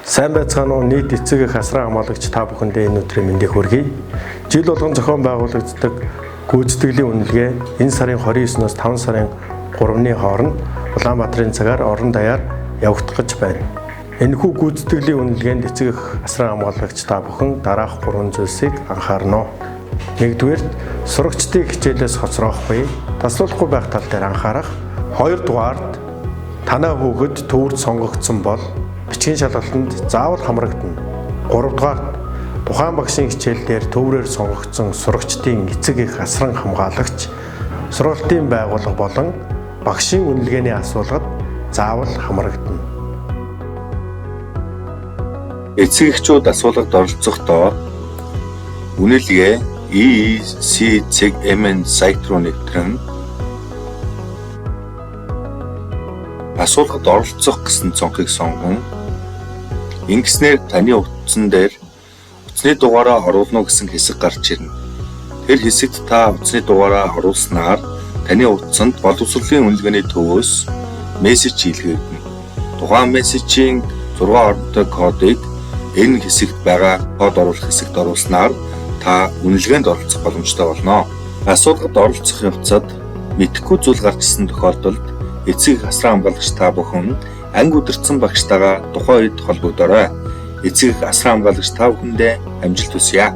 Сайн байцгаана уу, нийт эцэг эх, асран хамгаалагч та бүхэндээ энэ өдрийн мэндийг хүргэе. Жил болгон зохион байгуулагддаг гүйцэтгэлийн үнэлгээ энэ сарын 29-ноос 5 сарын 3-ны хооронд Улаанбаатарын цагаар орон даяар явагдах гэж байна. Энэхүү гүйцэтгэлийн үнэлгээнд эцэг эх, асран хамгаалагч та бүхэн дараах 3 зүйлсийг анхаарна. Нэгдүгээрт, сурагчдыг хичээлээс хоцроохгүй, таслуулахгүй байх тал дээр анхаарах. Хоёрдугаарт, танай хүүхэд төвөрт сонгогдсон бол бичгийн шалгалтанд заавал хамрагдана. Гуравдугаарт, тухайн багшийн хичээл дээр төврөөр сонгогдсон сурагчдын эцэг эх, асран хамгаалагч сургалтын байгууллага болон багшийн үнэлгээний асуулгад заавал хамрагдана. Эцэг эхчүүд асуулгад оролцохдоо үнэлгээ EEC.MN сайт руу нэвтрэн асуулгад оролцох гэсэн цонхыг сонгон ингэснээр таны утсан дээр утасны дугаараа оруулна уу гэсэн хэсэг гарч ирнэ. Тэр хэсэгт та утасны дугаараа оруулснаар таны утсанд боловсролын үнэлгээний төвөөс мессеж илгээгдэнэ. Тухайн мессежийн 6 оронтой кодыг энэ хэсэгт байгаа код оруулах хэсэгт оруулснаар та үнэлгээнд оролцох боломжтой болно. Асуулгад оролцох явцад мэдэхгүй зүйл гарч ирсэн тохиолдолд эцэг эх, асран хамгаалагч та бүхэн анги удирдсан багштайгаа тухайн үед холбогдоорой. Эцэг эх, асран хамгаалагч та бүхэндээ амжилт хүсье.